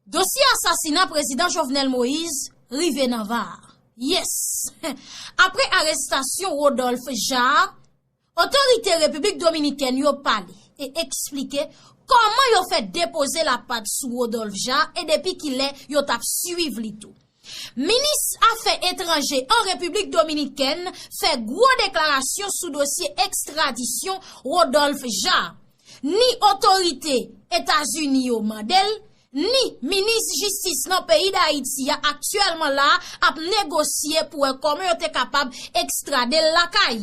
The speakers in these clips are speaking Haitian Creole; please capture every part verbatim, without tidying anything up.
Dosye asasina prezidan Jovenel Moïse rive nan var. Yes! Apre arestasyon Rodolphe Jaar, otorite Repiblik Dominikèn yo pale e eksplike kòman yo fè depoze lapat sou Rodolphe Jaar e depi kilè yo t ap swiv li tou. Minis afè etranje an Repiblik Dominikèn fè gwo deklarasyon sou dosye ekstradisyon Rodolphe Jaar. Ni otorite Etazini yo mande l, ni minis jistis nan peyi Dayiti a aktyèlman la ap negosye pou wè kòman yo te kapab ekstrade l lakay.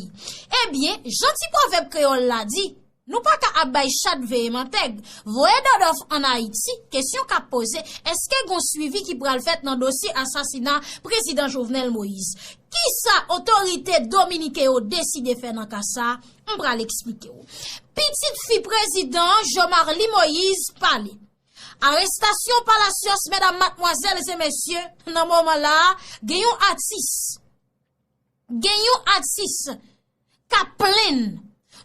Ebyen, jan ti pwovèb kreyòl la di, nou pa ka ap bay chat veye mantèg. Voye Dòdòf ann Ayiti, kesyon k ap poze, èske gon swivi ki pral fèt nan dosye asasina prezidan Jovenel Moïse? Kisa otorite dominiken yo deside fè nan ka sa a? M pral eksplike w. Pitit fi prezidan an, Jomarly Moïse, pale. Arestasyon Palacios, medam, madmwazèl e mesye, nan moman la a, gen yon atis. Gen yon atis k ap plenn.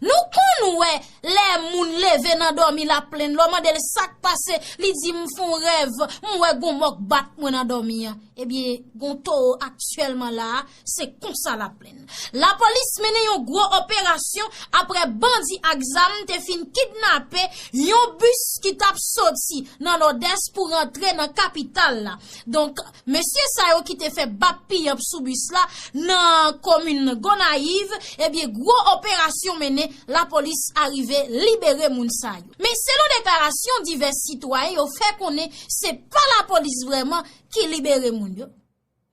Nou konn wè lè moun leve nan dòmi l ap plenn, lè w mande l sa k pase, li di, "M fè yon rèv, m wè gon mò k bat mwen nan dòmi an." Ebyen, gon towo aktyèlman la a, se konsa l ap plenn. Lapolis mennen yon gwo operasyon apre bandi ak zam te fin kidnape yon bis ki t ap soti nan Nòdès pou rantre nan kapital la. Donk, mesye sa yo ki te fè bab piyanp sou bis la nan komin Gonayiv, ebyen, gwo operasyon mennen, lapolis arive libere moun sa yo. Men selon deklarasyon divès sitwayen, yo fè konnen se pa lapolis vrèman ki libere moun yo.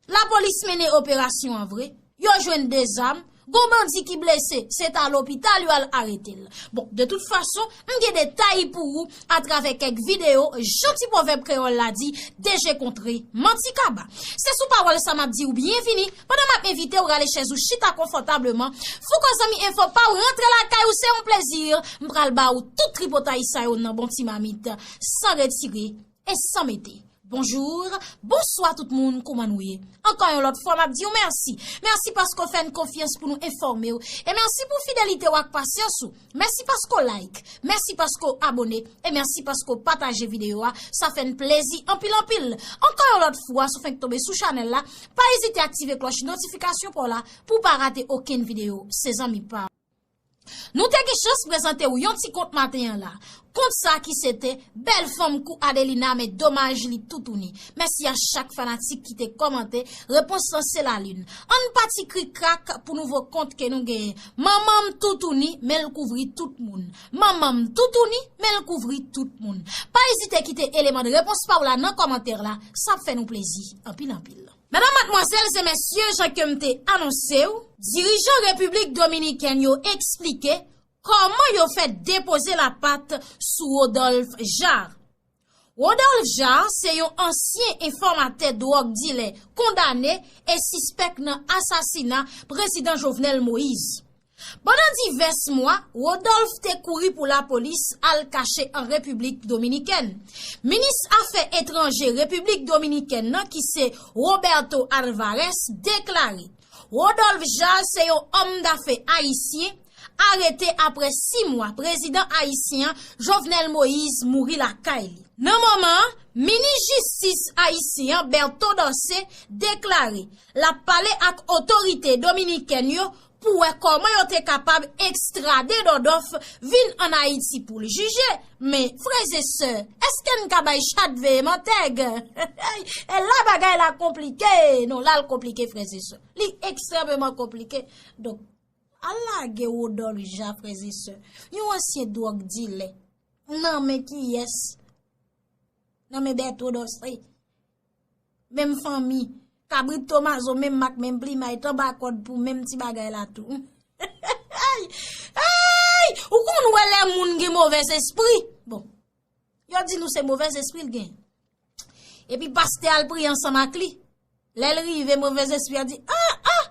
Lapolis mennen operasyon an vre, yo jwenn de zam, gon bandi ki blese, se ta lopital yo al arete l. Bon, de tout fason, m gen detay pou ou atravè kèk videyo, jan ti pwovèb kreyòl la di, de je kontre, manti kaba. Se sou pawòl sa m ap di w byenvini, pandan m ap envite w rale chèz ou chita konfòtableman, fouko zanmi enfo pa w rantre lakay ou, se yon plezi, m pral ba w tout tripotay sa yo nan bon ti mamit, san retire, e san mete. Bonjou, bonswa tout moun, kouman nou ye? Ankò yon lòt fwa, m ap di w mèsi. Mèsi paske w fè n konfyans pou nou enfòme w. E mèsi pou fidelite w ak pasyans ou. Mèsi paske w like, mèsi paske w abone, e mèsi paske w pataje videyo a. Sa fè n plezi anpil, anpil. Ankò yon lòt fwa, si w fenk tonbe sou chanèl la, pa ezite aktive klòch notifikasyon pa w la pou w pa rate okenn videyo. Se zanmi pa w. Nou te gen chans prezante w yon ti kont maten an la. Kont sa ki se te Bèl fanm kou Adelina, men domaj li toutouni. Mèsi a chak fanatik ki te kòmante, repons lan se lalin. Ann pati krik krak pou nouvo kont ke nou genyen. Manman m toutouni, men l kouvri tout moun. Manman m toutouni, men l kouvri tout moun. Pa ezite kite eleman de repons pa w la nan kòmantè la, sa ap fè nou plezi anpil anpil. Medam, madmwazèl e mesye, jan ke m te anonse w, dirijan Repiblik Dominikèn yo eksplike kòman yo fè depoze lapat sou Rodolphe Jaar. Rodolphe Jaar se yon ansyen enfòmatè dwòg dilè kondane e sispèk nan asasina prezidan Jovenel Moïse. Pandan divès mwa, Rodolphe te kouri pou lapolis al kache an Repiblik Dominikèn. Minis afè etranje Repiblik Dominikèn nan, ki se Roberto Alvarez, deklare Rodolphe Jaar se yon òm dafè ayisyen arete apre sis mwa prezidan ayisyen an, Jovenel Moïse, mouri lakay li. Nan moman an, minis jistis ayisyen an, Berto Dorcé, deklare l ap pale ak otorite dominikèn yo pou wè kòman yo te kapab ekstrade Dòdòf vin ann Ayiti pou l jije. Men, frè e sè, èske n ka bay chat veye mantèg? E la bagay la konplike. Non, la l konplike, frè e sè. Li ekstrèmeman konplike. Donk, al lage Rodolphe Jaar, frè e sè. Yon ansyen dwòg dilè. Nan men kiyès? Nan men Berto Dorcé. Menm fanmi. Kabrit Tomazo, menm mak, menm plimay, tanba kòd pou menm ti bagay la tou. Ay! Ay! Ou konn wè lè moun gen movèzespri? Bon. Yo di nou se movèzespri l gen. Epi pastè al priye ansanm ak li. Lè l rive, movèzespri a di, "Ah, ah!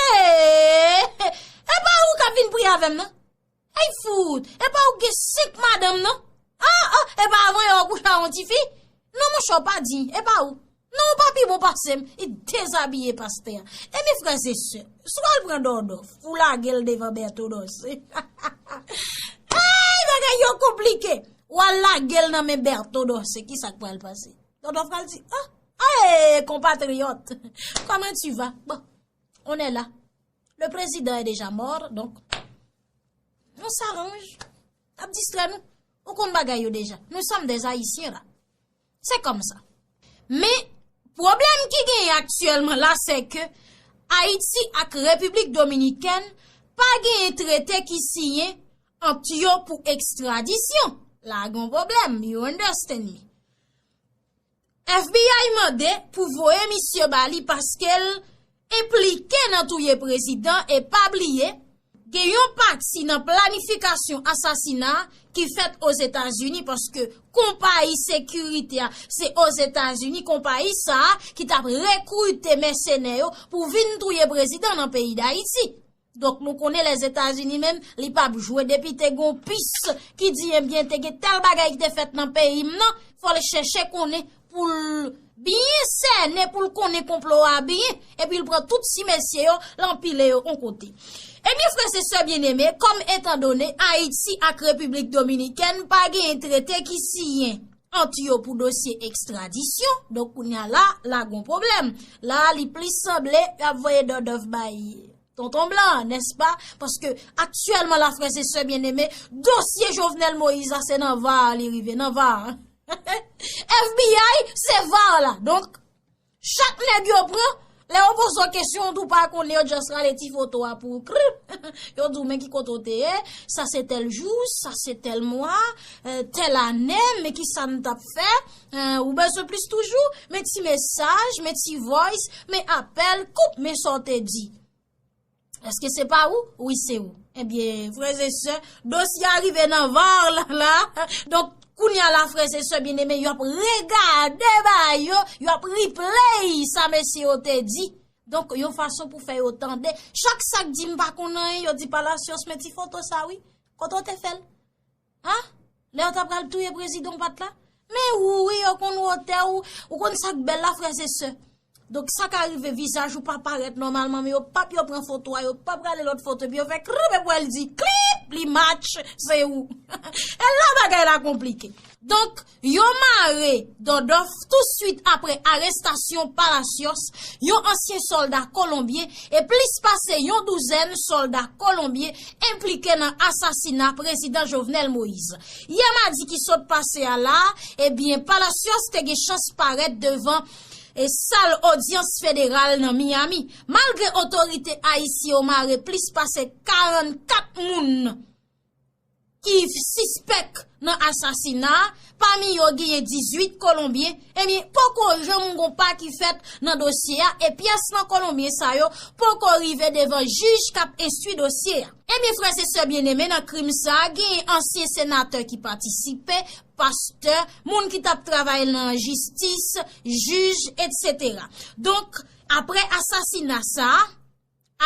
Ee! E pa ou k ap vin priye avè m, non? Ay fout! E pa ou k gen senk madanm, non? Ah, ah! E pa avan yè w kouche ak yon tifi? Non, monchè, w pa diy. E pa ou? Non, ou pa pi bon pase m." Li dezabiye pastè a. Ebyen, frè e sè, si w al pran Dòdòf, ou lage l devan Berto Dorcé. Ay, bagay yo konplike. W al lage l nan men Berto Dorcé, kisa k pral pase? Dòdòf pral di, ah, hey, compatriote, comment tu vas? Bon, on est là. Le président est déjà mort, donc on s'arrange. N ap distrè nou. Ou konn bagay yo deja. Nous sommes des Haïtiens là. Se kòmsa. Men, pwoblèm ki genyen aktyèlman la, se ke Ayiti ak Repiblik Dominikèn pa genyen trete ki siyen ant yo pou ekstradisyon. La gen yon pwoblèm, you understand me. F B I mande pou voye misye ba li paske l enplike nan touye prezidan e pa bliye, gen yon pati nan planifikasyon asasina ki fèt Ozetazini paske konpayi sekirite a se Ozetazini, konpayi sa a ki t ap rekrite mèsenè yo pou vin touye prezidan nan peyi Dayiti. Donk, nou konnen Lèzetazini menm, li p ap jwe. Depi te gon pis ki di, ebyen, te gen tèl bagay ki te fèt nan peyi m nan, fò l chèche konnen pou l byen sènen, pou l konnen konplo a byen, epi l pran tout ti mesye yo, l anpile yo yon kote. Ebyen, frè e sè byeneme, kòm etandone Ayiti ak Repiblik Dominikèn pa genyen trete ki siyen ant yo pou dosye ekstradisyon, donk kounye a la, la gon pwoblèm. La, li plis sanble y ap voye Dòdòf bay Tonton Blan, nèspa? Paske aktyèlman la, frè e sè byeneme, dosye Jovenel Moïse la se nan var li rive, nan var. F B I se var la. Donk, chak nèg yo pran, lè yo poze w kesyon, ou tou pa konnen, yo just rale ti foto a pou krip. Yo di w men ki kote w te ye, sa se tèl jou, sa se tèl mwa, euh, tèl ane, men ki sa n t ap fè, euh, ou bezwen plis toujou, men ti mesaj, men ti voice, men apèl, koup, men sa w te di. Èske se pa ou? Wi, se ou. Ebyen, frè e sè, dosye a rive nan var la, la. Donk, kounye a la, frè e sè byeneme, y ap regade bagay yo, y ap replay sa mesye yo te di. Donk, yon fason pou fè yo tande. Chak sa k di m pa konn anyen, yo di Palacios, men ti foto sa wi. Kote w te fè l? An? Lè yo ta pral touye prezidan w pa t la? Men ou wi, yo konn wotè ou, ou konn sa k bèl la, frè e sè. Donk, sa ka rive vizaj ou pa parèt nòmalman, men yo p ap, yo pran foto a, yo p ap rale lòt foto, epi yo fè krip, epi w wè l di klip, li match, se ou. E la bagay la konplike. Donk, yo mare Dòdòf touswit apre arestasyon Palacios, yon ansyen sòlda kolonbyen, e plis pase yon douzèn sòlda kolonbyen enplike nan asasina prezidan Jovenel Moïse. Yè madi ki sot pase a la, ebyen, Palacios te gen chans parèt devan e sal odyans federal nan Miami. Malgre otorite ayisyen yo mare plis pase karannkat moun ki sispèk nan asasina a, pami yo genyen dizuit kolonbyen, ebyen, poko janm gon pa ki fèt nan dosye a, e pyès nan kolonbyen sa yo poko rive devan jij k ap enstwi dosye a. Ebyen, frè e sè byeneme, nan krim sa a, genyen ansyen senatè ki patisipe, pastè, moun ki t ap travay nan jistis, jij, etsetera. Donk, apre asasina sa a,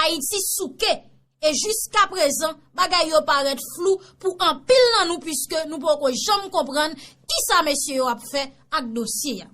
Ayiti souke, e jiskaprezan, bagay yo parèt flou pou anpil nan nou, piske nou poko janm konprann kisa mesye yo ap fè ak dosye a.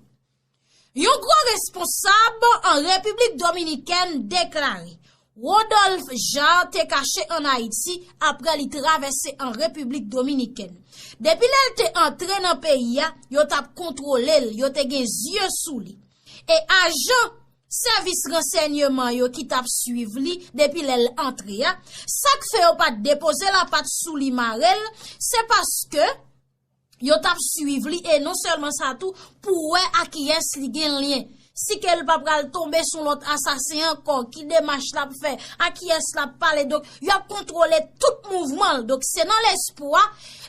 Yon gwo responsab an Repiblik Dominikèn deklare Rodolphe Jaar te kache ann Ayiti apre li travèse an Repiblik Dominikèn. Depi lè l te antre nan peyi a, yo t ap kontwole l, yo te gen zye sou li. E ajan sèvis ransèyman yo ki t ap swiv li depi lè l antre a, sa k fè yo pa t depoze lapat sou li mare l, se paske yo t ap swiv li, e non sèlman sa tou, pou wè a kiyès li gen lyen. Si ke l pa pral tonbe sou lòt asasen ankò, ki demach l ap fè, a kiyès l ap pale. Donk, y ap kontwole tout mouvman l. Donk, se nan lespwa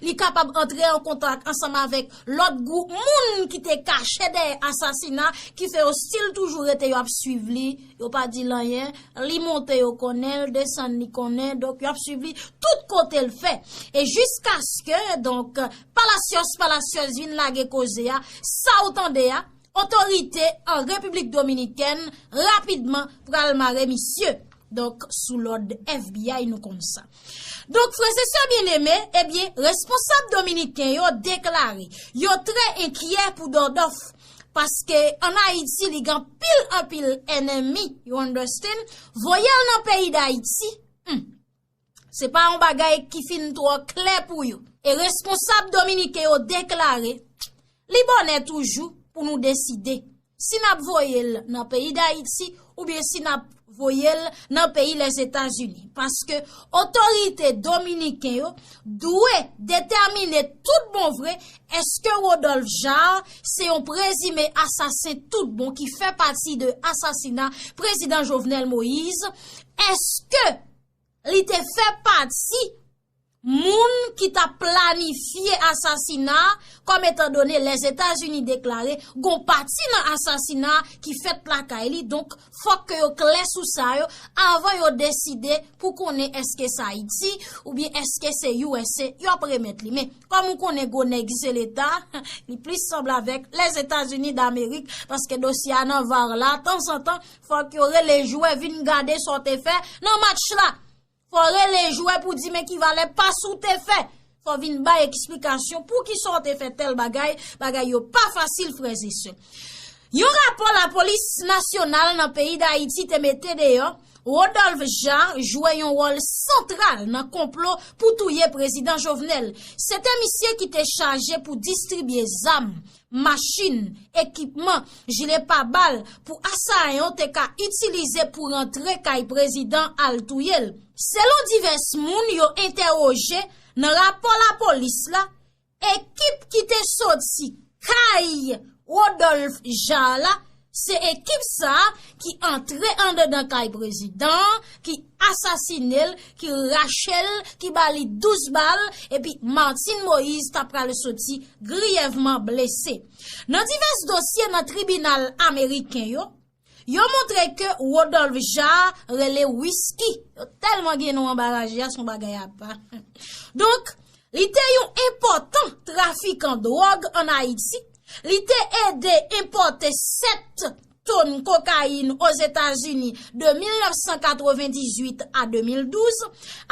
li kapab antre an kontak ansanm avèk lòt gwoup moun ki te kache dèyè asasina ki fè yo still toujou rete, yo ap swiv li, yo pa di l anyen, li monte yo konnen, l desann li konnen, donk yo ap swiv li tout kote l fè. E jiskaske, donk, Palacios, Palacios vin lage koze a, sa w tande a, otorite an Repiblik Dominikèn rapidman pral mare misye. Donk, sou lòd F B I, nou konn sa. Donk, frè e sè byeneme, ebyen, responsab dominiken yo deklare yo trè enkyè pou Dòdòf, paske ann Ayiti, li gen anpil, anpil ènmi, you understand? Voye l nan peyi Dayiti, hmm, se pa yon bagay ki fin twò klè pou yo. E responsab dominiken yo deklare, li bonè toujou, pou nou deside si n ap voye l nan peyi Dayiti oubyen si n ap voye l nan peyi Lèzetazini. Paske otorite dominiken yo dwe detèmine tout bon vre èske Rodolphe Jaar se yon prezime asasen tout bon ki fè pati de asasina prezidan Jovenel Moïse, èske li te fè pati moun ki t ap planifye asasina a, kòm etan done Lèzetazini deklare gon pati nan asasina a ki fèt lakay li. Donk, fòk ke yo klè sou sa yo avan yo deside pou konnen èske se Ayiti oubyen èske se U S A y ap remèt li. Men, kòm ou konnen gwo nèg se Leta, li plis sanble avèk Lèzetazini Damerik, paske dosye a nan var la, tanzantan, fòk yo rele jwè vin gade sa w te fè nan match la. Fò rele jwè pou di men ki valè pas ou te fè. Fò vin bay eksplikasyon poukisa w te fè tèl bagay, bagay yo pa fasil frè e sè. Yon rapò lapolis nasyonal nan peyi Dayiti te mete deyò, Rodolphe Jaar jwe yon wòl santral nan konplo pou touye prezidan Jovenel. Se te misye ki te chaje pou distribye zam, machin, ekipman, jile pabal pou asayan yo te ka itilize pou rantre kay prezidan al touye l. Selon divès moun yo entèwoje nan rapò lapolis la, ekip ki te soti kay Rodolphe Jaar la, se ekip sa a ki antre anndan kay prezidan an, ki asasine l, ki rache l, ki ba li douz bal, epi Martine Moïse ta pral soti griyèvman blese. Nan divès dosye nan tribinal ameriken yo, yo montre ke Rodolphe Jaar rele Whisky. Yo tèlman gen non anba raje a, se yon bagay apa. Donk, li te yon enpòtan trafikan dwòg ann Ayiti. Li te ede enpòte sèt tonn kokayin Ozetazini de mil nèf san katrevendizuit a de mil douz.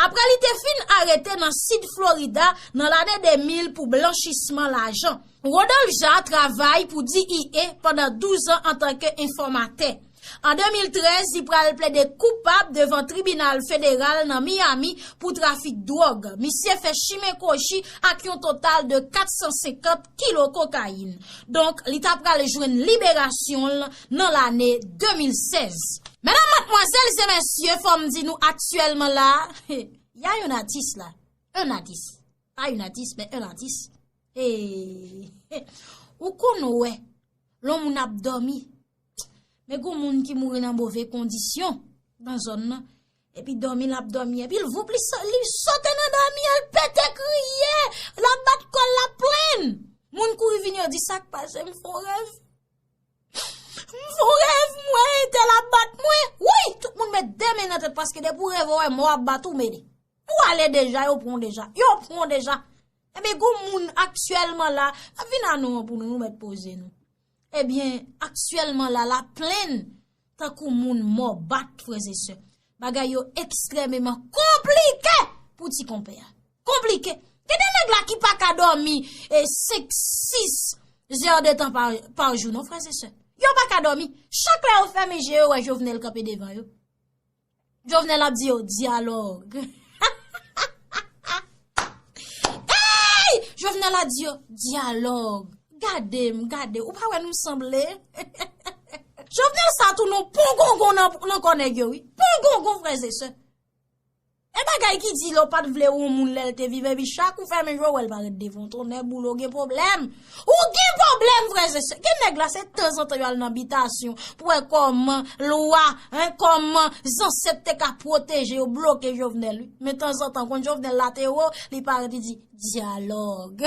Apre li te fin arete nan Sid Florida nan lane de mil pou blanchisman lajan. Rodolphe Jaar travay pou D E A pandan douz an antanke enfòmatè. An de mil trèz, li pral plede koupab devan tribinal federal nan Miami pou trafik dwòg. Misye fè chimen kwochi ak yon total de kat san senkant kilo kokayin. Donk, li ta pral jwenn liberasyon l nan lane de mil sèz. Medam, madmwazèl e mesye, fò m di nou aktyèlman la, y a yon atis la. Un atis. Pa yon atis, men un atis. Hey. Ou konn wè, lè yon moun ap dòmi, men gon moun ki mouri nan move kondisyon nan zòn nan. Epi dòmi l ap dòmi, epi l voup li sa, li sote nan dòmi an, l pete kriye, l ap bat kò l, l ap plenn. Moun kouri vini, yo di, "Sa k pase? M fè yon rèv. M fè yon rèv, m wè entèl ap bat mwen." Woy, tout moun met de men nan tèt paske depi w reve w wè mò ap bat ou, mele. Ou ale deja, yo pran w deja. Yo pran w deja. Ebyen, gon moun aktyèlman la, ap vin a nou an pou nou, nou mèt poze nou. Ebyen, aktyèlman la, l ap plenn tankou moun mò bat, frè e sè. Bagay yo ekstrèmeman konplike pou ti konpè a. Konplike. Gen de nèg la ki pa ka dòmi e senk, sis zè de tan pa, pa jou, non, frè e sè. Yo pa ka dòmi. Chak lè yo fèmen je yo, wè Jovenel kanpe devan yo. Jovenel ap di yo, "Dyalòg." Hey! Jovenel ap di yo, "Dyalòg." Gade m, gade. Ou pa wè nou sanble? Jovenel sa tou nou pon gongon nan, nan kò nèg yo, wi. Pon gongon, frè e sè. E bagay ki di lè w pa t vle yon moun lè l te viv, epi chak ou fèmen je w, wè l parèt devan w. Tonnè boule, w gen pwoblèm. Ou gen pwoblèm, frè e sè. Gen nèg la, se tanzantan yo al nan bitasyon pou wè kòman lwa, en, kòman zansèt te ka pwoteje yo, bloke Jovenel, wi. Men tanzantan, konn Jovenel la te wo, li parèt, li di, "Dyalòg."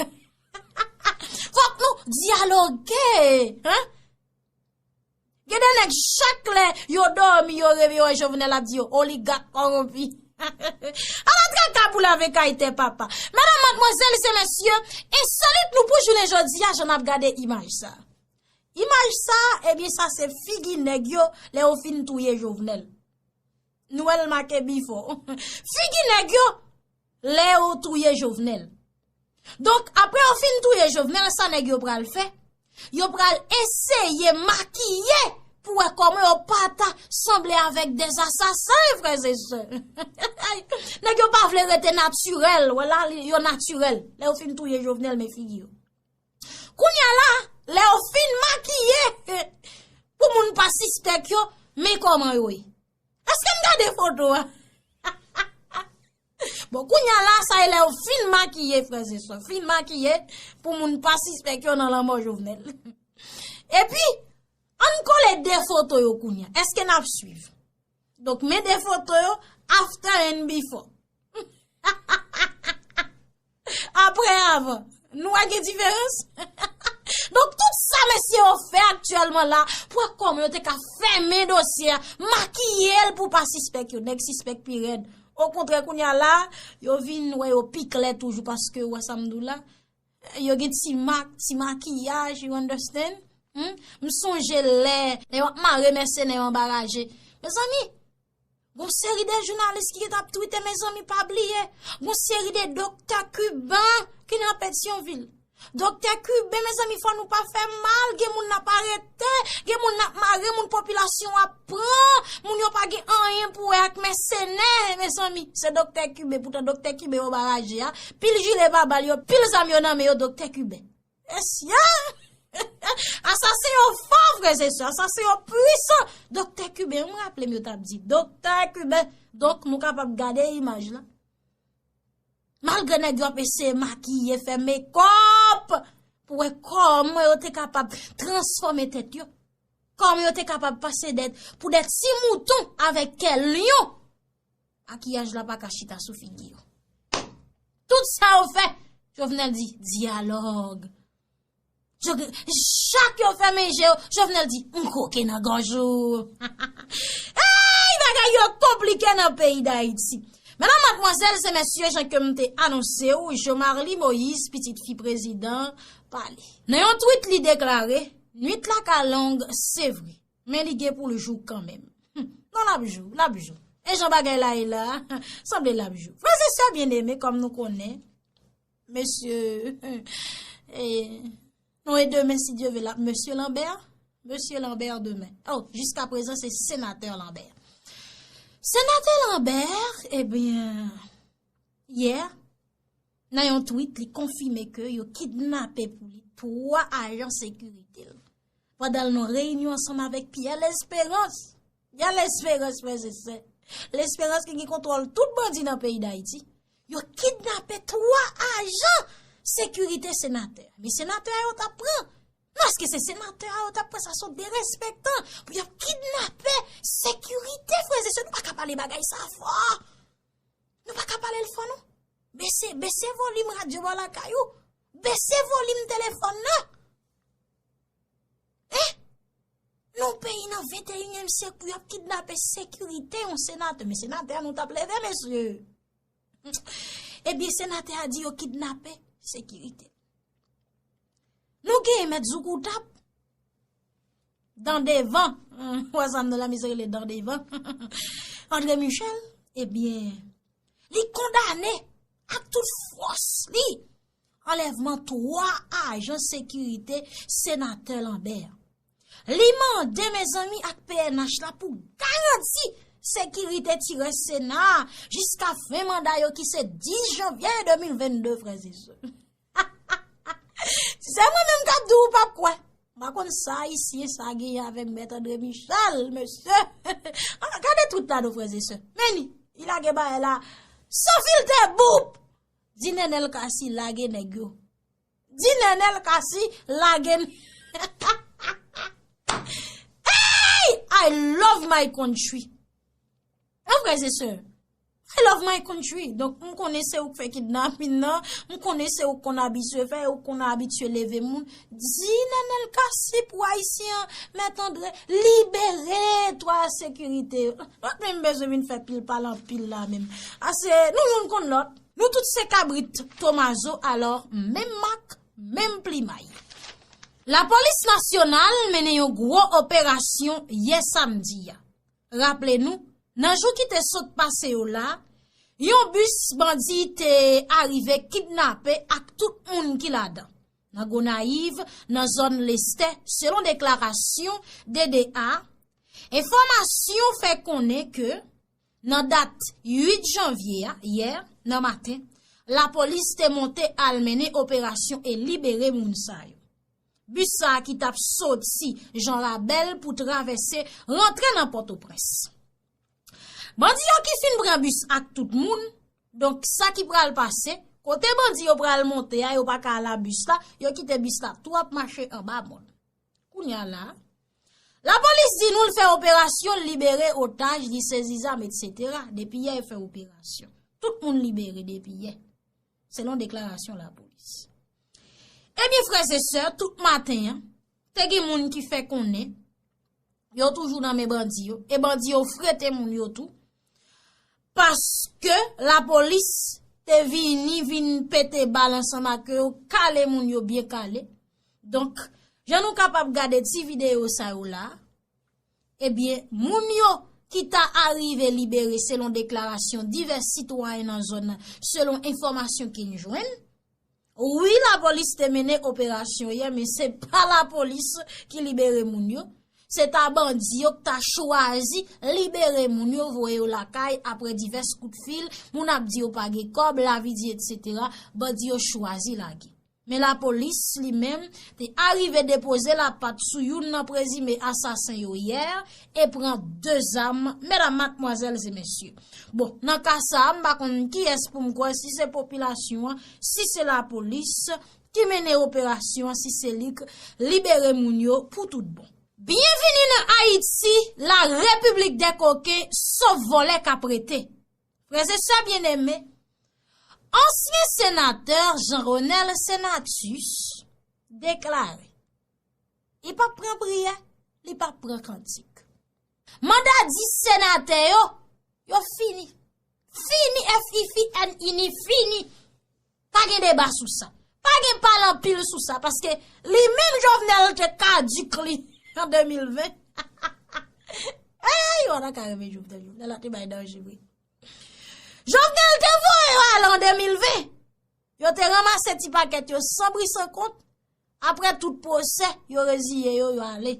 Fòk nou dyaloge, en? Gen de nèg, chak lè yo dòmi, yo reve, yo wè Jovenel ap di yo, "Oligak kòwonpi." Ala traka pou lave kay tè papa. Medam, madmwazèl e mesye, ensolit nou pou jounen jodi a, jan n ap gade imaj sa. Imaj sa, ebyen, sa se figi nèg yo lè yo fin touye Jovenel. Nou wè l make bifò. Figi nèg yo lè yo touye Jovenel. Donk, apre yo fin touye Jovenel, sa nèg yo pral fè? Yo pral eseye makiye pou wè kòman yo pa ta sanble avèk des assassins, frè e sè. Nèg yo pa vle rete natirèl, wè la, yo natirèl. Lè yo fin touye Jovenel, men figi yo. Kounye a la, lè yo fin makiye, sispèk yo, men kòman yo ye. Èske n gade foto a? Bon, kounye a la, sa e lè yo fin makiye, frè e sè, fin makiye pou moun pa sispèk yo nan lanmò Jovenel. Epi, ann kole de foto yo kounye a. Èske n ap swiv? Donk, men de foto yo, after and before. Apre avan. Nou wè gen diferans? Donk, tout sa mesye yo fè aktyèlman la, pou wè kòman yo te ka fèmen dosye a, makiye l pou pa sispèk yo. Nèg sispèk pi rèd. Okontrè, kounye a la, yo vin wè yo pi klè toujou, paske, ou wè sa m di w la, yo gen ti mak, ti makiyaj, you understand? Hmm? M sonje lè, lè yo ap mare mèsenè yo anba raje. Mezanmi, gon seri de jounalis ki t ap twite, mezanmi, pa bliye. Gon seri de doktè kiben ki nan Petyonvil. Doktè kiben, mezanmi, fò nou pa fè mal. Gen moun n ap arete, gen moun n ap mare, moun popilasyon ap pran, moun yo pa gen anyen pou wè ak mèsenè, mezanmi. Se doktè kiben, poutan doktè kiben yo anba raje a. Pil jile pa bal yo, pil zam yo nan men yo, doktè kiben. Mesye! Asasen yo fò, frè e sè, asasen yo pwisan. Doktè kiben, m raple m yo t ap di. Doktè kiben. Donk, nou kapab gade imaj la. Malgre nèg yo ap eseye makiye, fè mekòp, pou wè kòman yo te kapab transfòme tèt yo. Kòman yo te kapab pase dèt, pou dèt ti mouton avèk kè lyon. Makiyaj la pa ka chita sou figi yo. Tout sa yo fè, Jovenel di, dyalòg. Jovenel, chak yo fèmen je yo, Jovenel di, m koke nan gòj ou. Ey, bagay yo konplike nan peyi Dayiti. Medam, madmwazèl, se mesye, jan ke m te anonse w, Jomarly Moïse, pitit fi prezidan, pale. Nan yon tweet, li deklare, nwit la ka long, se vre. Men li gen pou l jou kanmenm. Hmm. Non, l ap jou, l ap jou. E jan bagay la ye la, sanble l ap jou. Frè e sè byeneme, kòm nou konnen, mesye, e, non, e demen, si Dye ve, l ap mesye Lambert, mesye Lambert demen. Oh, jiska prezan, se senatè Lambert. Senatè Lambert, ebyen, yè, nan yon tweet, li konfime ke yo kidnape pou li twa ajan sekirite l, pandan l nan reyinyon ansanm avèk Pierre Lesperance. Pierre Lesperance, frè e sè. Lesperance ki gen kontwòl tout bandi nan peyi Dayiti. Yo kidnape twa ajan sekirite senatè. Men senatè a yo t ap pran. Non, èske se senatè a yo t ap pran? Sa se derespektan. Pou y ap kidnape sekirite, frè e sè. Nou pa ka pale bagay sa fò. Nou pa ka pale l fò, non. Bese, bese volim radyo w lakay ou. Bese volim telefòn nan. Hein? Nou peyi nan venteyinyèm syèk pou y ap kidnape sekirite yon senatè. Men senatè a nou t ap leve, mesye. Ebyen, senatè a di yo kidnape sekirite. Nou genyen mèt Zoukoutap. Dan devan. Wè sa m nan la misye rele dan devan. André Michel, ebyen, li kondane ak tout fòs li anlèvman twa ajan sekirite senatè Lambert. Li mande, mezanmi, ak P N H la pou garanti sekirite ti rès Sena a jiska fen manda yo ki se dis janvye de mil vennde, frè e sè. Si se mwen menm k ap di w, w p ap kwè. M pa konn sa Ayisyen sa genyen avèk Mèt André Michel, mesye. Gade tweet la non, frè e sè. Men li, li lage bagay la san filtè, boup! Di Nenel Cassy lage nèg yo. Di Nenel Cassy lage n-, hey! I love my country. Non, frè e sè, I love my country. Donk, m konnen se ou k fè kidnapin nan, m konnen se ou k konn abitye fè, ou k konn abitye leve moun. Di Nenel Cassy pou Ayisyen an, Mèt André, libere twa sekirite yo. Mwen menm bezwen vin fè pil pale anpil la menm. Ase, nou youn konn lòt. Nou tout se kabrit Tomazo, alò, menm mak, menm plimay. Lapolis nasyonal mennen yon gwo operasyon yè samdi a. Raple nou, nan jou ki te sot pase yo la, yon bis bandi te arive kidnape ak tout moun ki ladan, nan Gonayiv, nan zòn Lestè, selon deklarasyon D D A. Enfòmasyon fè konnen ke nan dat uit janvye a, yè, nan maten, lapolis te monte al mennen operasyon e libere moun sa yo. bis sa a ki t ap soti Jan Rabèl pou travèse rantre nan Pòtoprens. Bandi yo ki fin pran bis ak tout moun, donk sa ki pral pase, kote bandi yo pral monte a, yo pa ka al a bis la, yo kite bis la tou ap mache anba mòn. Kounye a la, lapolis di nou l fè operasyon, l libere otaj, li sezi zam, etsetera. Depi yè, yo fè operasyon. Tout moun libere depi yè, selon deklarasyon lapolis. Ebyen, frè e sè, tout maten an, te gen moun ki fè konnen yo toujou nan men bandi yo, e bandi yo frete moun yo tou, paske lapolis te vini, vin pete bal ansanm ak yo, kale moun yo byen kale. Donk, jan nou kapab gade ti videyo sa yo la, ebyen, moun yo ki ta arive libere selon deklarasyon divès sitwayen nan zòn nan, selon enfòmasyon ke n jwenn. Wi, lapolis te mennen operasyon yè, men se pa lapolis ki libere moun yo. Se ta bandi yo ki ta chwazi libere moun yo, voye yo lakay apre divès kout fil. Moun ap di yo pa gen kòb, lavi di, etsetera. Bandi yo chwazi lage. Men lapolis li menm te arive depoze lapat sou youn nan prezime asasen yo yè e pran de zam, medam, madmwazèl e mesye. Bon, nan ka sa a, m pa konn kiyès pou m kwè, si se popilasyon an, si se lapolis ki mennen operasyon an, si se li k libere moun yo pou tout bon. Byenvini nan Ayiti, la République des coquins, sof vòlè k ap rete. Frè e sè byeneme, ansyen senatè Jean Renel Senatus deklare li p ap pran priyè, li p ap pran kantik. Manda dis senatè yo, yo fini. Fini, F I F I N I, ni fini. Pa gen deba sou sa. Pa gen pale anpil sou sa, paske li menm Jovenel te kadik li an de mil ven. Ey, w ap ka renmen Jovenel, Jovenel la te bay danje vre. Jovenel te voye yo ale an de mil ven. Yo te ranmase ti pakèt yo san bri san kont. Apre tout pwosè, yo reziye yo, yo ale.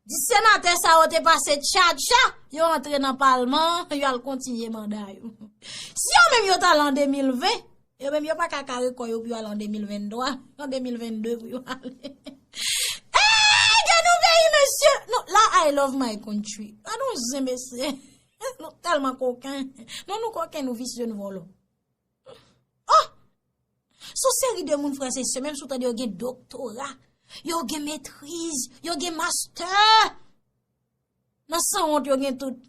Dis senatè sa yo te pase tchatcha, yo antre nan palman, yo al kontinye manda yo. Si yo menm yo t al an de mil ven, yo menm yo pa ka kare kò yo pou yo al an de mil venntwa, an de mil vennde pou yo ale. Ey, gade yon peyi, mesye! Nou, la, I love my country. Gade yon zen, mesye. Nou tèlman koken. Nou, nou koken, nou visye, nou vòlò. Oh! Se yon seri de moun, frè e sè, menm si w tande yo gen doktora, yo gen metriz, yo gen mastè. Nan sanwont, yo gen tout.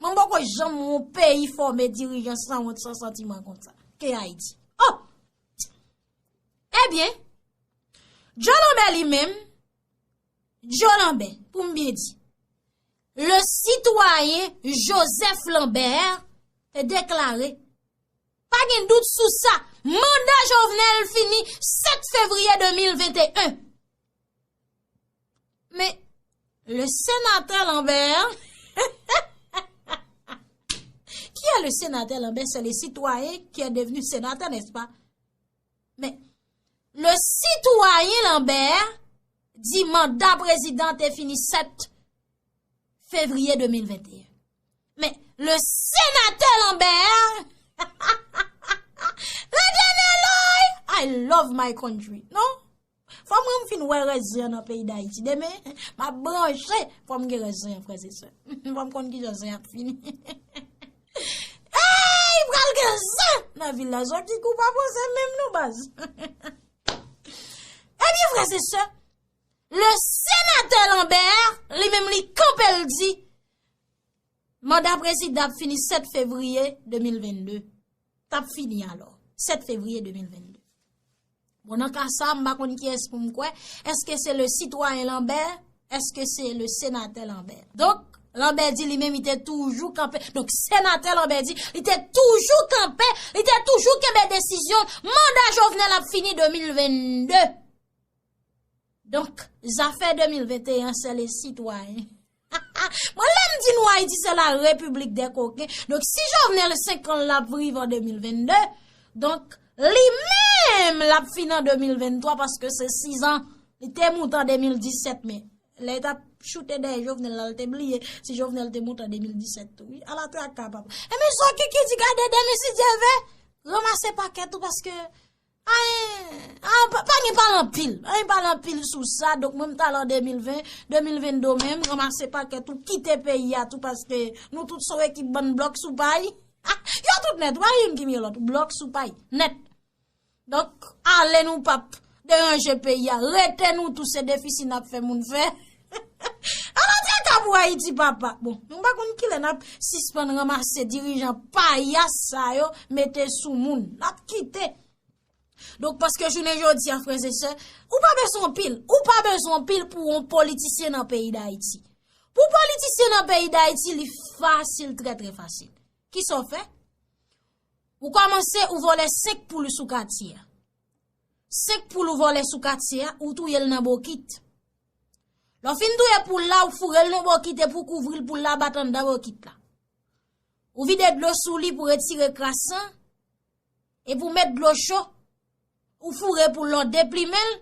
Mwen poko janm wè yon peyi fòme dirijan sanwont, san santiman konsa ke Ayiti. Oh! Ebyen, Joe Lambert li menm, Joe Lambert, pou m byen di, le sitwayen Joseph Lambert te deklare, pa gen dout sou sa, manda Jovenel fini sèt fevriye de mil venteyen. Men, le senatè Lambert, qui est le sénateur Lambert? C'est le citoyen qui est devenu sénateur, n'est-ce pas? Men, le sitwayen Lambert di manda prezidan te fini sèt fevriye de mil venteyen. Men, le senatè Lambert, Letenel, I love my country. Non? Fò mwen m fin wè rès zen an nan peyi Dayiti. Demen, m ap branche, fò m gen rès zen an, frè e sè. Fò m konn kijan zen ap fini. Ey, pral gen zen nan vil la. Zòt di kou pa poze menm non, baz. Ebyen, frè e sè, le senatè Lambert, li menm li kanpe, l di, manda prezidan ap fini sèt fevriye de mil vennde. T ap fini alò, sèt fevriye de mil vennde. Bon, nan ka sa, m pa konn kiyès pou m kwè. Èske se le sitwayen Lambert? Èske se le senatè Lambert? Donk, Lambert di li menm, li te toujou kanpe. Donk, senatè Lambert di, li te toujou kanpe, li te toujou kenbe desizyon, manda Jovenel ap fini de mil vennde. Donk, zafè de mil venteyen, se le sitwayen. Mwen, lè m di nou Ayiti, se la République des coquins. Donk, si Jovenel senk an l ap rive an de mil vennde, donk, li menm l ap fini an de mil venntwa, paske se sis an. Li te moute an de mil disèt, men lè yo t ap choute dèyè Jovenel la, l te bliye si Jovenel te moute an de mil disèt tou, wi. Ala traka, papa. Ebyen, sa Kiki di, gade demen, si Dye vle, ranmase pakèt ou, paske Ay, ah, pa, pa gen pale anpil. Ay, pale anpil sou sa. Donk, mwen, m t al an de mil ven, de mil venn de menm, ranmase pakèt ou kite peyi a tou, paske nou tout se yon ekip bann blòk sou pay. Yo tout nèt, pa youn ki mye lòt, blòk sou pay, nèt. Donk, ale nou p ap deranje peyi a, rete nou tou, se defisi n ap fè moun fè. Ala traka pou Ayiti, papa. Bon, nou pa konn kilè n ap sispann ranmase dirijan payas sa yo, mete sou moun. N ap kite. Donk, paske jounen jodi a, frè e sè, ou pa bezwen anpil. Ou pa bezwen anpil pou yon politisyen nan peyi Dayiti. Pou politisyen nan peyi Dayiti, li fasil, trè, trè fasil. Kisa w fè? Ou kòmanse, ou vòlè senk poul sou katye a. Senk poul ou vòlè sou katye a, ou touye l nan bokit. Lè w fin touye poul la, ou foure l nan bokit epi w kouvri l, poul la bat anndan bokit la. Ou vide dlo sou li pou retire kras lan, epi w met dlo cho, ou foure poul la, w deplimen l,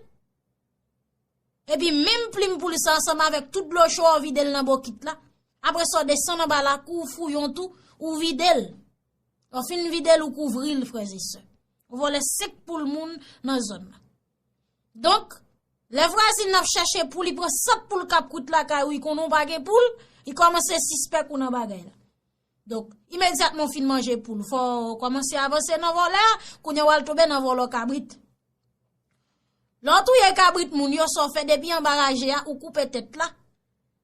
epi menm plim poul sa ansanm avèk tout dlo cho a, w vide l nan bokit la. Apre sa, w desann anba lakou, ou fouye yon tou, ou vide l. Lè w fin vide l, ou kouvri l, frè e sè. Ou vòlè senk poul moun nan zòn nan. Donk, lè vwazin nan ap chèche poul, li pran sant poul k ap kwit lakay ou, li konnen w pa gen poul, li kòmanse sispèk ou nan bagay la. Donk, imedyatman w fin manje poul, fò w kòmanse avanse nan vòlè a, kounye a w al tonbe nan vòlò kabrit. Lè w touye kabrit moun yo, sa w fè depi anba raje a, ou koupe tèt la,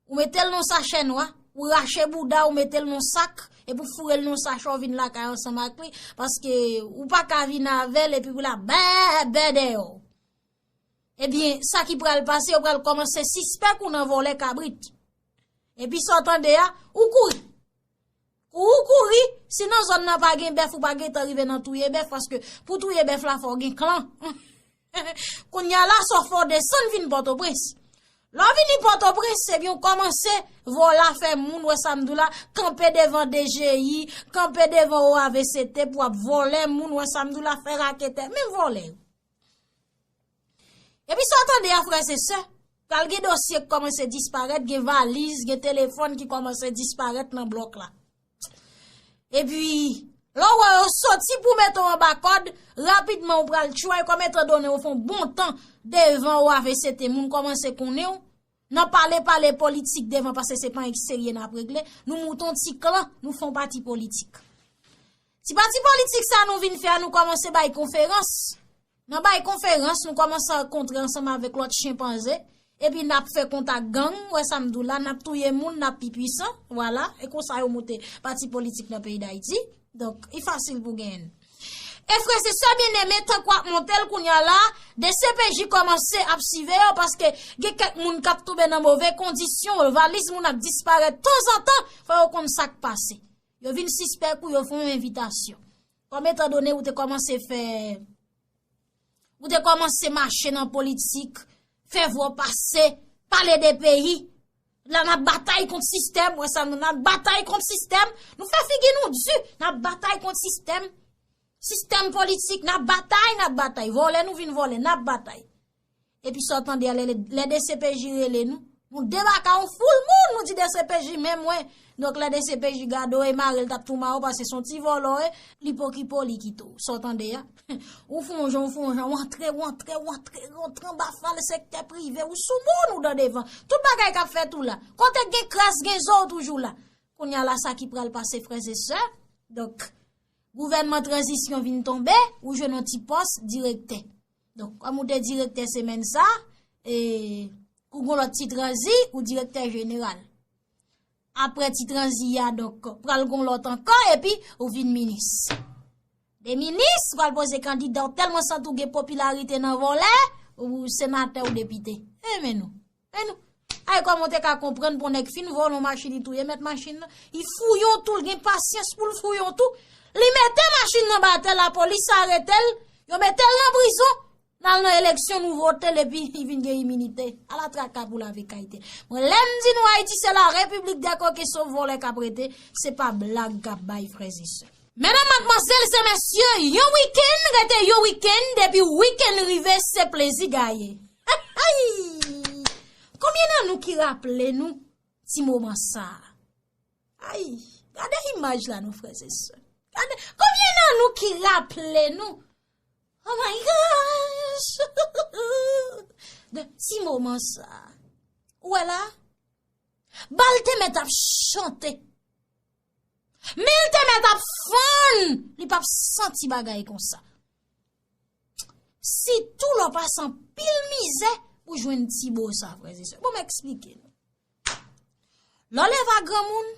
ou mete l nan sachè nwa, ou rache bouda, ou mete l nan sak, epi w foure l nan sachè, w vin lakay ansanm ak li, paske ou pa ka vin avè l epi pou l ap bèbè dèyè w. Ebyen, sa ki pral pase, yo pral kòmanse sispèk ou nan vòlè kabrit. Epi sa w tande a, ou kouri. Kou ou kouri, si nan zòn nan pa gen bèf, ou pa gentan rive nan touye bèf, paske pou touye bèf la, fò w gen klan. Kounye a la, sa w fè, w desann vin Pòtoprens. Lè w vini Pòtoprens, ebyen, w kòmanse vòlè afè moun, wè sa m di w la, kanpe devan D G I, kanpe devan O A V C T pou ap vòlè moun, wè sa m di w la, fè raketè, menm vòlè yo. Epi sa w tande a, frè e sè, pral gen dosye k kòmanse disparèt, gen valiz, gen telefòn ki kòmanse disparèt nan blòk la. Epi, lè w wè yo soti pou mete w anba kòd, rapidman ou pral tchway, kòm etan done ou fè yon bon tan devan O A V C T, moun kòmanse konnen w. Nan pale, pale politik devan, paske se pa yon serye n ap regle. Nou moute yon ti klan, nou fè yon pati politik. Ti pati politik sa nou vin fè a, nou kòmanse bay konferans. Nan bay konferans, nou kòmanse rankontre ansanm avèk lòt chenpanze. Epi n ap fè kontak gang, wè sa m di w la, n ap touye moun, n ap pi pwisan. Vwala, e konsa yo moute pati politik nan peyi Dayiti. Donk, li fasil pou genyen. E frè e sè byeneme, tankou ap monte l kounye a la, D C P J kòmanse ap siveye yo, paske gen kèk moun k ap tonbe nan move kondisyon, valiz moun ap disparèt tanzantan, fò yo konn sa k pase. Yo vin sispèk ou, yo fè yon envitasyon. Kòm etan done ou te kòmanse fè, ou te kòmanse mache nan politik, fè vwa w pase, pale de peyi. La n ap batay kont sistèm, wè sa nou, n ap batay kont sistèm. Nou fè figi nou di, n ap batay kont sistèm. Sistèm politik, n ap batay, n ap batay. Vòlè nou vin vòlè, n ap batay. Epi sa w tande a, lè, lè D C P J rele nou, nou debake a yon foul moun, nou di D C P J men mwen. Donk lè D C P J gade w, e mare l t ap tou mare w, paske se yon ti vòlò w ye, li poko li kite w. Sa w tande a? Ou fè yon jan, ou fè yon jan, ou antre, ou antre, ou antre, ou antre anba fal sektè prive, ou sou moun, ou nan devan. Tout bagay k ap fèt ou la. Kote k gen kras, gen zo, ou toujou la. Kounye a la, sa ki pral pase, frè e sè. Donk, gouvènman tranzisyon vin tonbe, ou jwenn yon ti pòs direktè. Donk, kòm ou te direktè semèn sa, e, ou gon lòt ti tranzi, ou direktè jeneral. Apre ti tranzi a, donk, pral gon lòt ankò, epi ou vin minis. De minis, pral poze kandida, ou tèlman santi w gen popilarite nan vòlè, ou senatè ou depite. E men nou. Men nou. Ay, kòman w te ka konprann pou yon nèg fin vòlè yon machin, li touye mèt machin nan? Li fouye yon tou, li gen pasyans pou l fouye yon tou. Li mete machin nan ba tè, lapolis arete l, yo mete l nan prizon. N al nan eleksyon, nou vote l, epi li vin gen iminite. Ala traka pou lave kay tè. Mwen, lè m di nou Ayiti se la repiblik dè koken, se vòlè k ap rete, se pa blag k ap bay, frè e sè. Medam, madmwazèl e mesye, yon wikenn rete yon wikenn, depi wikenn rive, se plezi gaye. Ay! Konbyen nan nou ki raple nou ti moman sa a? Ay, gade imaj la non, frè e sè. Gade, konbyen nan nou ki raple nou Oh my gosh! De ti moman sa. Ou wè la? Bal te mèt ap chante. Men l te mèt ap fann. Li p ap santi bagay konsa. Sitou lè w pase anpil mizè pou jwenn ti bo sa, frè e sè. Bon, m eksplike nou. Lè w leve a granmoun,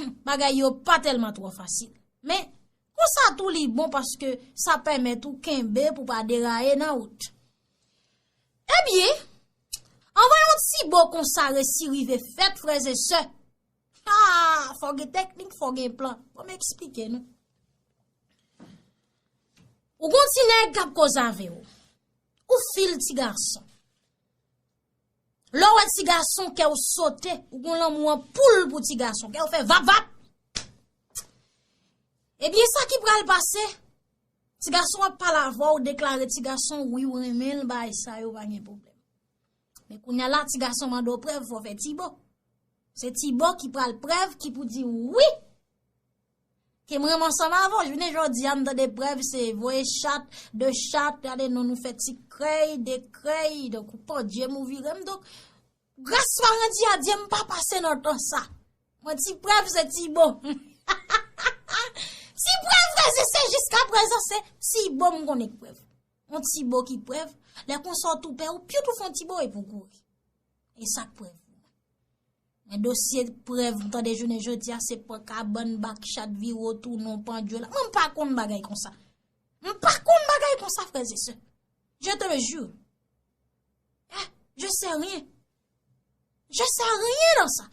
hmm, bagay yo pa tèlman twò fasil. Men, konsa tou li bon paske sa pèmèt ou kenbe pou pa deraye nan wout. Ebyen, anvan yon ti bo konsa resi rive fèt, frè e sè, ah, fò gen teknik, fò gen plan. Bon, m eksplike nou. Ou gon ti nèg k ap koze avè w. Ou fil ti gason. Lè w wè ti gason, kè w sote, ou gon lanmou an poul pou ti gason, kè w fè vap vap. Ebyen, sa ki pral pase, ti gason ap pale avè w, deklare ti gason, wi, ou renmen l, bagay sa yo pa gen pwoblèm. Men kounye a la, ti gason mande w prèv, fò w fè ti bo. Se ti bo ki pral prèv, ki pou di wi. Ke m renmen ansanm avè w, jounen jodi a, m tande prèv, se voye chat, de chat, gade non nou fè ti krèy, de krèy, donk ou pandye m ou vire m, donk, gras pa randi a Dye, m pa pase nan tan sa. Mwen, ti prèv, se ti bo. Ti prèv, frè e sè, jiska prezan, se ti bo m konnen k prèv. Yon ti bo ki prèv, lè konsa w tou pè, ou pyou tou fè yon ti bo epi w kouri. E sa k prèv pou mwen. Men dosye prèv, m tande jounen jodi a, se pran kabann, bak chat, vire w tounen, pandye w la. Mwen, m pa konn bagay konsa. M pa konn bagay konsa, frè e sè. Je te le jure. Eh, je sais rien. Je sais rien dans ça.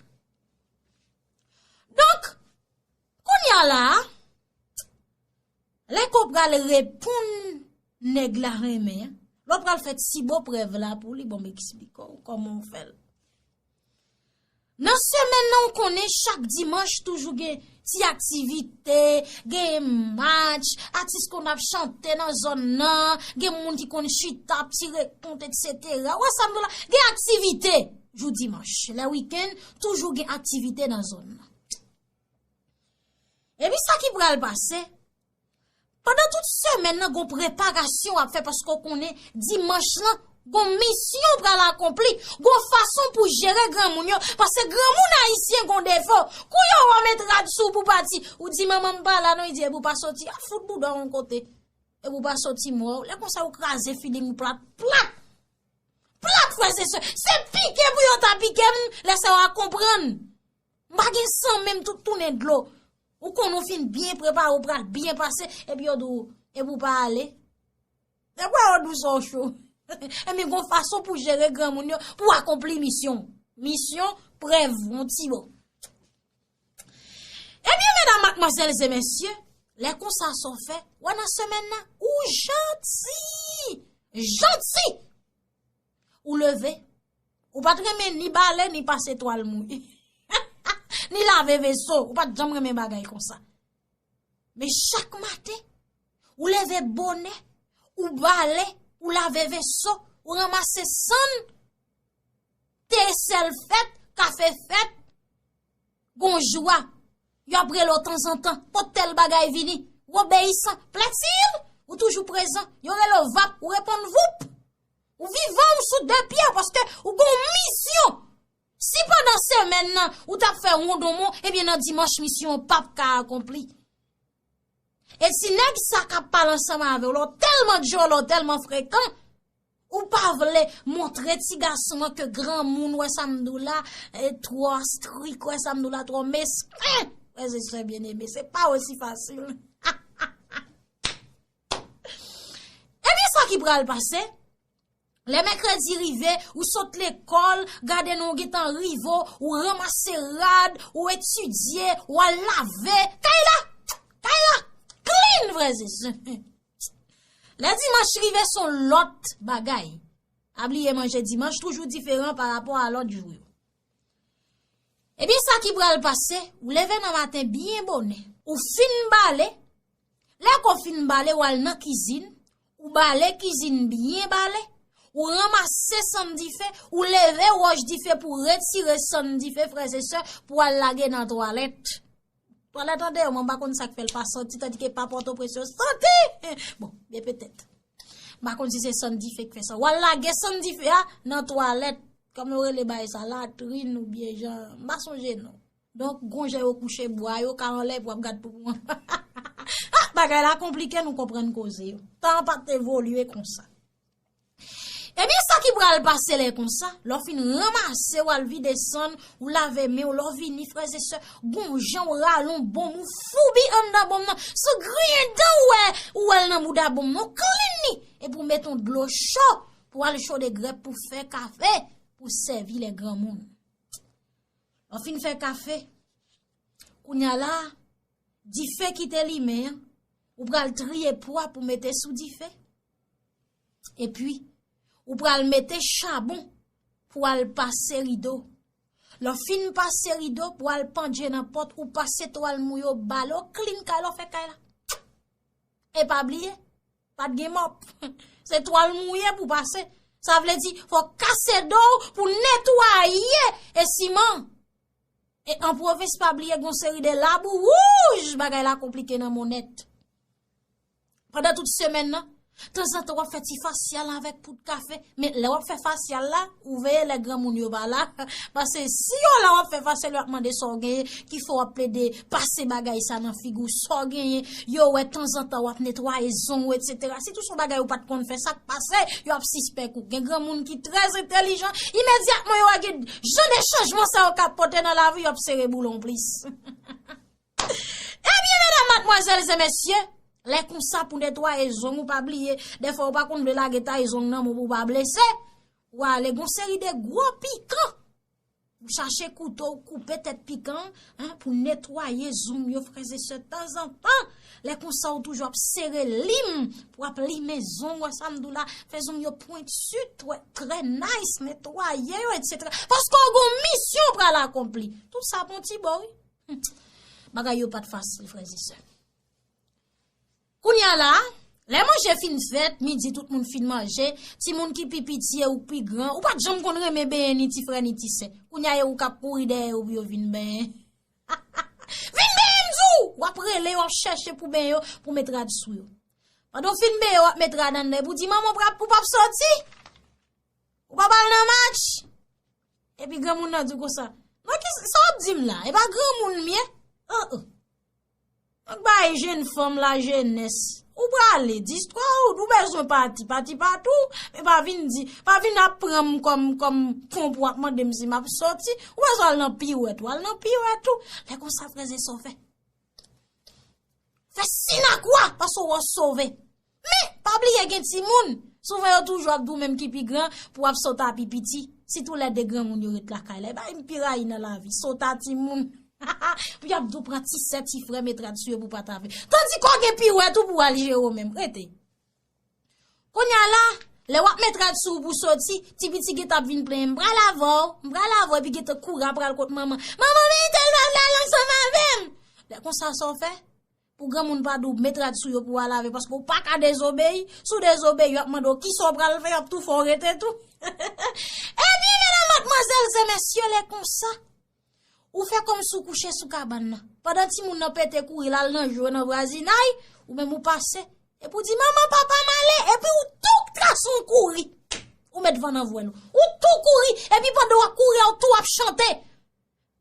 Donk, kounye a la, lè ke w pral reponn nèg la renmen an, lè w pral fè ti bo prèv la pou li, bon, m eksplike w kòman w fè l. Nan semèn nan, ou konnen chak dimanch toujou gen ti aktivite, gen match, atis konn ap chante nan zòn nan, gen moun ki konn chita ap tire kont, etsetera. Ou wè sa m di w la? Gen aktivite jou dimanch. Lè wikenn, toujou gen aktivite nan zòn nan. Epi sa ki pral pase, pandan tout semèn nan, gon preparasyon w ap fè paske w konnen dimanch lan, gon misyon w pral akonpli, gon fason pou jere granmoun yo, paske granmoun ayisyen gon defo. Kou yo wè w met rad sou w pou pati, ou di, "Manman, m pa la non," li di, "Epi w pa soti, a fout bouda w yon kote. Epi w pa soti m wè w." Lè konsa, ou kraze figi m plat, plat, plat, frè e sè. Se pike pou yo ta pike m, lè sa w a konprann. M pa gen san menm, tout tounen dlo. Ou konn ou fin byen prepare, ou pral byen pase, epi yo di w, epi w pa ale. Se kwè yo di w sa w cho. Ebyen, gon fason pou jere granmoun yo, pou akonpli misyon. Misyon, prèv, yon ti bo. Ebyen, medam, madmwazèl e mesye, lè konsa sa w fè, w wè nan semèn nan, ou janti! Janti! Ou leve, ou pa t renmen ni bale, ni pase twal mouye, ni lave veso, ou pa t janm renmen bagay konsa. Men chak maten, ou leve bonè, ou bale, ou lave veso, ou ranmase sann, te sèl fèt, kafe fèt, gon jwa. Y ap rele w tanzantan, pot tèl bagay vini. Ou obeyisan, plètil, ou toujou prezan. Yo rele w vap, ou reponn voup. Ou vivan, ou sou de pye, paske ou gon misyon. Si pandan semèn nan, ou t ap fè wondonmon, ebyen, nan dimanch, misyon an p ap ka akonpli. E ti nèg sa k ap pale ansanm avè w, lè w tèlman djòlè, w tèlman frekan, ou pa vle montre ti gason an ke granmoun, wè sa m di w la, e, twò strik, wè sa m di w la, twò mesken. Frè e sè byeneme, se pa osi fasil. Ebyen, sa ki pral pase, lè mèkredi rive, ou sot lekòl, gade non ou gentan rive, ou ranmase rad, ou etidye, ou al lave. Kay la! Kay la! Clean, frè e sè. Lè dimanch rive, se yon lòt bagay. Pa bliye manje dimanch toujou diferan pa rapò a lòt jou yo. Ebyen, sa ki pral pase, ou leve nan maten byen bonè. Ou fin bale, lè ke w fin bale, ou al nan kizin, ou bale kizin byen bale, ou ranmase sann dife, ou leve wòch dife pou retire sann dife, frè e sè, pou al lage nan twalèt. Twalèt andeyò, mwen pa konn sa k fè l pa santi, tandike pa Pòtoprens yo santi. Bon, byen petèt. M pa konn si se sann dife k fè sa. W al lage sann dife a nan twalèt. Kòm yo rele bagay sa latrin oubyen jan, m pa sonje non. Donk, gon jan yo kouche bwa, yo ka anlè pou w ap gad poupou an. Ah, bagay la konplike, nou konprann koze yo. Tan an pa t evolye konsa. Ebyen, sa ki pral pase lè konsa, lè w fin ranmase, w al vide sann, ou lave men w, lè w vini, frè e sè, gon jan w rale yon bonm, ou foubi anndan bonm nan, sou griyen dan w wè, ou wè l nan bouda bonm nan, ou klin li, epi w mete yon dlo cho pou w al chode grèp pou fè kafe, pou sèvi lè granmoun. Lè w fin fè kafe, kounye a la, dife ki te limen an, ou pral triye pwa pou mete sou dife. Epi, ou pral mete chabon pou al pase rido. Lè w fin pase rido pou al pandje nan pòt, ou pase twal mouye, w bale, w klin kay la, w fè kay la. E pa bliye, pa t gen mòp. Se twal mouye pou pase. Sa vle di, fò w kase do w pou netwaye e siman. E an pwovens, pa bliye, gon seri de labou wouj, bagay la konplike nan Mòn nèt. Pandan tout semèn nan, tanzantan w ap fè ti fasyal avèk poud kafe, men lè w ap fè fasyal la, ou veye lè granmoun yo pa la, paske si yo la w ap fè fasyal, yo ap mande sa w genyen, ki fè w ap plede pase bagay sa nan figi w, sa w genyen, yo wè tanzantan w ap netwaye zong ou, etsetera. Sitou se yon bagay ou pa t konn fè, sa k pase, yo ap sispèk ou. Gen granmoun ki trè entèlijan, imedyatman yo wè gen jan de chanjman sa yo ka pote nan lavi, yo ap sere boulon plis. Ebyen, medam, madmwazèl e mesye, lè konsa pou netwaye zong ou, pa bliye, dèfwa ou pa konn vle lage tay zong nan men w pou w pa blese, ou ale gon seri de gwo pikan. Ou chache kouto, ou koupe tèt pikan an, pou netwaye zong yo, frè e sè, tanzantan. Lè konsa, ou toujou ap sere lim, pou ap limen zong, wè sa m di w la, fè zong yo pwenti, trè, trè nice, netwaye yo, etsetera. Paske w gon misyon w pral akonpli. Tout sa pou yon ti bò, wi. Hmm. Bagay yo pa t fasil, frè e sè. Kounye a la, lè manje fin fèt, midi tout moun fin manje, timoun ki pi piti e ou ki pi gran, ou pa t janm konn renmen benyen ni ti frè ni ti sè. Kounye a e ou k ap kouri dèyè yo pou yo vin benyen. Vin benyen m di w! W ap rele yo, w ap chèche pou benyen yo, pou met rad sou yo. Pandan w fin benyen yo, w ap met rad anndan, epi w di, manman, w p ap, ou p ap soti? Ou p ap al nan match? Epi granmoun nan di w konsa, non, ki sa w ap di m la? E pa granmoun m ye? Oh, oh. Donk bay jenn fanm lajenès. Ou prale, distwa ou, ou bezwen pati, pati pa tou, men pa vin di, pa vin ap pran m kòm, kòm konp w ap mande m si m ap soti, ou bezwen al nan piwèt, ou al nan piwèt ou. Lè konsa, frè e sè, sa w fè? Fè sinakwa, paske w sove. Men, pa bliye gen timoun. Souvan yo toujou ap di w menm ki pi gran pou w ap sot a pi piti. Sitou lè de granmoun yo ret lakay la. E bagay m pi rayi nan lavi, sot a timoun. Pou y ap di w pran ti sè, ti frè, met rad sou yo pou w pa ta fè. Tandike w gen piwèt ou pou w al jere w menm. Rete. Kounye a la, lè w ap met rad sou w pou soti, ti piti gentan ap vin plenyen, m pral avè w, m pral avè w, epi gentan kouri al pral kot manman. Manman, men tèl pa vle al ansanm avè m. Lè konsa, sa w fè? Pou granmoun pa di w met rad sou yo pou w al avè, paske w pa ka dezobeyi. Si w dezobeyi, yo ap mande w kisa w pral fè, yo ap tou fè w rete tou. Ebyen, medam, madmwazèl e mesye, lè konsa, ou fè kòmsi w kouche sou kabann nan. Pandan timoun nan pete kouri, l al nan jwe nan vwazinay, ou menm ou pase, epi w di, manman, papa m ale, epi w tou trase yon kouri. Ou met van nan vwèl ou. Ou tou kouri, epi pandan w ap kouri a, ou tou ap chante.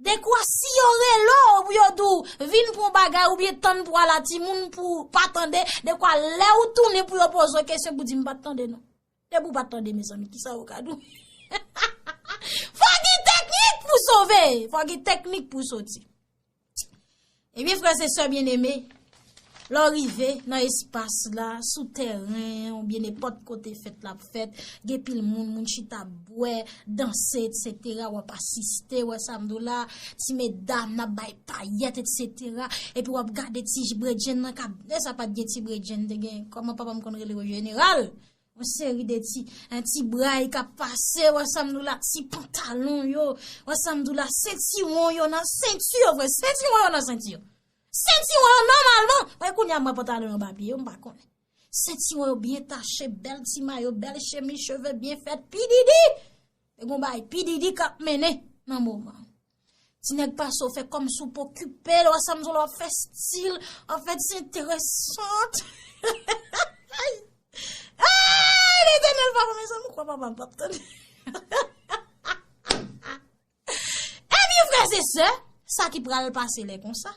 Dekwa si yo rele w pou yo di w vin pran bagay oubyen tann pou w al a timoun pou w pa tande, dekwa lè ou tounen pou yo poze w kesyon pou di m pa t tande non. Depi w pa t tande, mezanmi, kisa yo ka di w? Fò gen teknik pou sove, fò gen teknik pou soti. Ebyen, frè e sè byeneme, lè w rive nan espas la, sou tèren, oubyen nenpòt kote fèt la ap fèt, gen pil moun, moun chita ap bwè, danse, etsetera, w ap asiste, wè sa m di w la, ti medam, n ap bay payèt, etsetera, epi w ap gade ti bredjenn nan k ap, lè sa pa t gen ti bredjenn, te gen, kòman papa m konn rele yo, jeneral? Yon seri de ti, en, ti bray k ap pase, wè sa m di w la, ti pantalon yo, wè sa m di w la, sentiwon yo nan senti yo, vre, sentiwon yo nan senti yo. Sentiwon yo nòmalman, men kounye a m wè pantalon yo anba pye yo, m pa konnen. Sentiwon yo byen tache, bèl ti mayo, bèl chemiz, cheve byen fèt, pididi. E gon bagay pididi k ap mennen nan moman. Ti nèg pase w fè kòmsi w pa okipe l, w ap sanble w ap fè stil, w ap fè ti enteresan. Ay, Letènèl papa, mezanmi, kwa papa m p ap tande. Ebyen, frè e sè, sa ki pral pase lè konsa.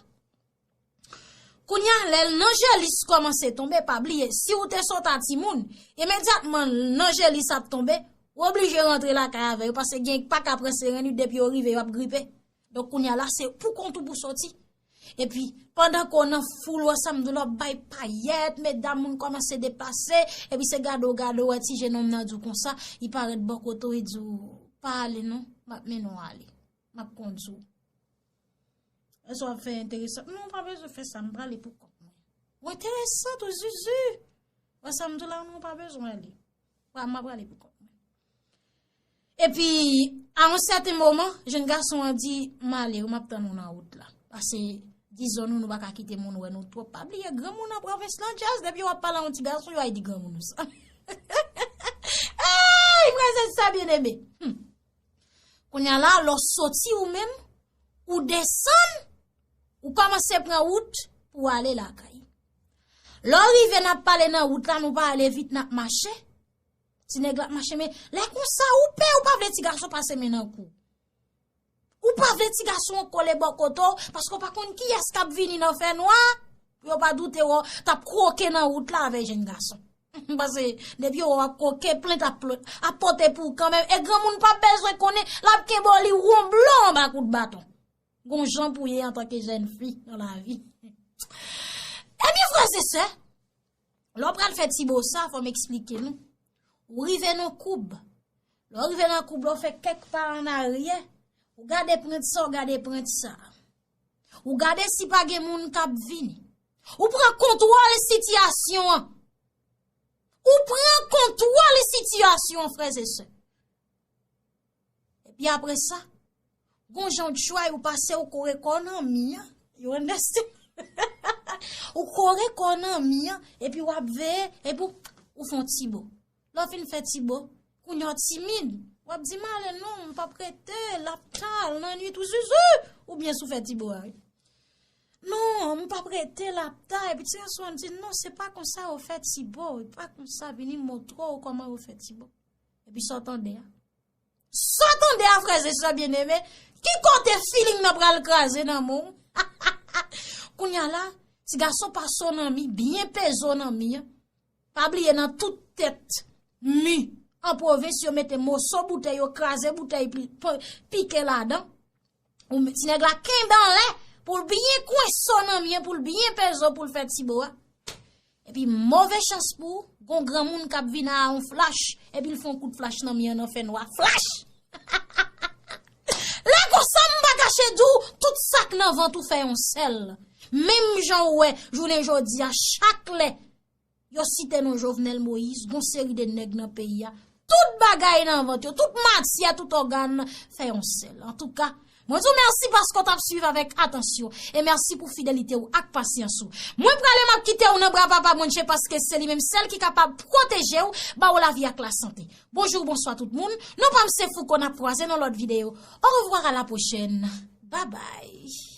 Kounye a, lè nanjelis kòmanse tonbe, pa bliye, si w te sot a timoun, imedyatman nanjelis ap tonbe, w oblije rantre lakay avè yo, paske gen pa ka pran seren li depi yo rive, yo ap gripe. Donk, kounye a la, se pou kont ou pou soti. Epi, pandan ke w nan foul, w ap sanble w ap bay payèt, medam, moun kòmanse deplase, epi se gade w gade w, wè ti jenòm nan di w konsa, li parèt bò kote w, li di w, pa ale non, m ap mennen w ale. M ap kondui w. Èske w ap fè enteresan? Non, w pa bezwen fè sa, m prale pou kont mwen. Ou enteresan tou, Zuzu. Wè sa m di w la, non, w pa bezwen ale. Wa, m ap prale pou kont mwen. Epi, a yon sèten moman, jenn gason an di, m ale wi, m ap tann ou nan wout la. Paske, dizon nou, nou pa ka kite moun wè nou twòp. Pa bliye, granmoun nan pwovens lan djaz, depi w ap pale a yon ti gason, yo ay di granmoun ou sa. Ey, frè e sè byeneme. Hmm. Kounye a la, lè w soti ou menm, ou desann, ou kòmanse pran wout pou w ale lakay. Lè w rive, n ap pale nan wout la, nou pa ale vit, n ap mache. Ti nèg la ap mache, men lè konsa, ou pè, ou pa vle ti gason pase men nan kou w. Ou pa vle ti gason kole bò kote w, paske w pa konn kiyès k ap vini nan fènwa. Pou yo pa doute w, t ap kwoke nan wout la avèk jenn gason. Paske depi yo wè w ap kwoke, plent ap, ap pote pou ou kanmenm. E granmoun p ap bezwen konnen, l ap kenbe w li won blo anba kout baton. Gon jan pou ye antanke jèn fi nan lavi. Ebyen, frè e sè, lè w pral fè ti bo sa, fò m eksplike nou. Ou rive nan koub. Lè w rive nan koub la, w fè kèk pa an aryè. Ou gade prent sa, ou gade prent sa. Ou gade si pa gen moun k ap vini. Ou pran kontwòl sitiyasyon an. Ou pran kontwòl sitiyasyon an, frè e sè. Epi apre sa, gon jan w tchway ou pase, ou kore kò w nan mi an. You understand? Ou kore kò w nan mi an, epi w ap veye, epi w, ou fè yon ti bo. Lè w fin fè ti bo, kounye a w timid. W ap di, m ale non, m p ap rete, l ap ta, nan nwit ou Zuzu, oubyen si w fè ti bo a, wi. Non, m p ap rete, l ap ta, epi ti gason an di, non, se pa konsa yo fè ti bo, e pa konsa, vini montre w kòman yo fè ti bo. Epi sa w tande a. Sa w tande a, frè e sè byeneme, ki kote feeling nan pral kraze nan men w? Kounye a la, ti gason pase w nan mi, byen peze w nan mi an. Pa bliye nan tout tèt mi an pwovens, yo mete moso boutèy, yo kraze boutèy, pi-, pi-, pike ladan. Ou, ti nèg la kenbe anlè pou l byen kwense w nan mi an, pou l byen peze w, pou l fè ti bo a. Epi move chans pou ou, gon granmoun k ap vin a yon flach, epi l fè yon kout flach nan mi an nan fènwa. Flach! Lè konsa, m pa kache di w, tout sa k nan vant ou fè yon sèl. Menm jan ou wè, jounen jodi a, chak lè yo site non Jovenel Moïse, gon seri de nèg nan peyi a, tout bagay nan vant yo, tout matyè, tout ògàn fè yon sèl. Antouka, mwen di w mèsi paske w t ap swiv avèk atansyon. E mèsi pou fidelite w ak pasyans ou. Mwen prale, m ap kite w nan bra Papa Bondye paske se li menm sèl ki kapab pwoteje w, ba w lavi ak lasante. Bonjou, bonswa tout moun. Non pa m se Fouco, n ap kwaze nan lòt videyo. Orevwa, a la pwochèn. Babay.